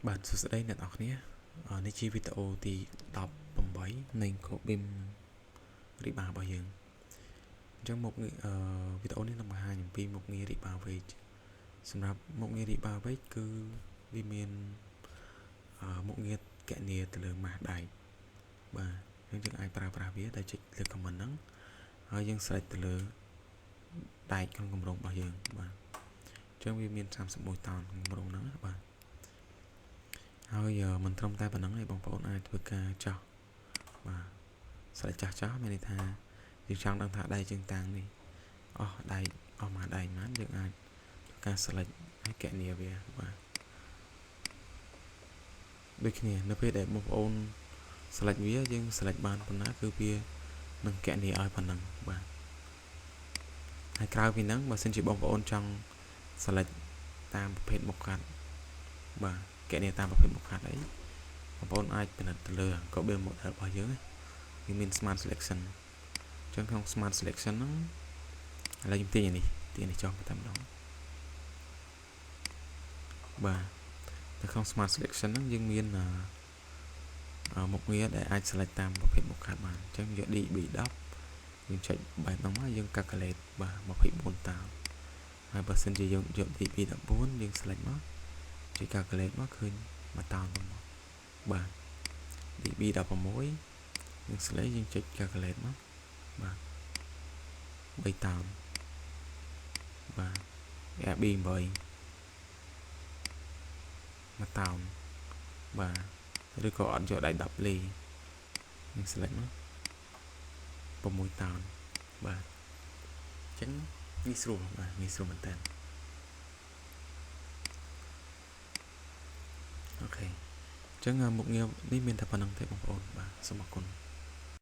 បាទសួស្តីអ្នកនរគ្នានេះជាវីដេអូទី18នៃ Cobim Rebar របស់យើងអញ្ចឹងមុខងារវីដេអូនេះនឹងបង្ហាញអំពីមុខងារ Rebar Wage សម្រាប់មុខងារ Rebar Wage គឺវាមានមុខងារកណនីទៅលើម៉ាស់ដែកបាទយើងអាចប្រើប្រាស់វាដោយចុចលើ command ហ្នឹងហើយយើង select ទៅលើដែកក្នុងគម្រោងរបស់យើងបាទអញ្ចឹងវាមាន31តោនក្នុងគម្រោងហ្នឹងបាទហើយមិនត្រឹមតែប៉ុណ្្នឹងទេបងប្អូនអាចធ្វើការចោះបាទស្រេចចាស់ចោះមានន័យថាយើងចង់ដឹងថាដែកជើងតាំងនេះអស់ដែកអស់មួយដែកប៉ុន្មានយើងអាចធ្វើការ select ហើយកណនីវាបាទដូចគ្នានៅពេលដែលបងប្អូន select វាយើង select បានប៉ុណ្ណាគឺវានឹងកណនីឲ្យប៉ុណ្ណឹងបាទហើយក្រៅពីហ្នឹងបើសិនជាបងប្អូនចង់ select តាមប្រភេទមុខកាត់បាទកណនីតាមប្រភេទមុខកាត់អីបងប្អូនអាចពិនិត្យទៅលើក៏ build model របស់យើងវាមាន smart selection អញ្ចឹងក្នុង smart selection ហ្នឹងឥឡូវខ្ញុំទាញនេះទាញនេះចុះតែម្ដងបាទនៅក្នុង smart selection ហ្នឹងយើងមានមុខងារដែលអាច select តាមប្រភេទមុខកាត់បានអញ្ចឹងយក DB10 យើងចុចបែបហ្នឹងមកយើង calculate បាទ24តោនហើយបើសិនជាយើងយក DB14 យើង select មកចុច calculate មកឃើញ1តោនទៅមកបាទ DB16 យើង select យើងចុច calculate មកបាទ3តោនបាទ RB8 1តោនបាទឬក៏អត់យកដៃ10លីយើង select មក6តោនបាទអញ្ចឹងងាយស្រួលបាទងាយស្រួលមែនតើអូខេអញ្ចឹងមុខងារនេះមានតែប៉ុណ្្នឹងទេបងប្អូនបាទសូមអរគុណ។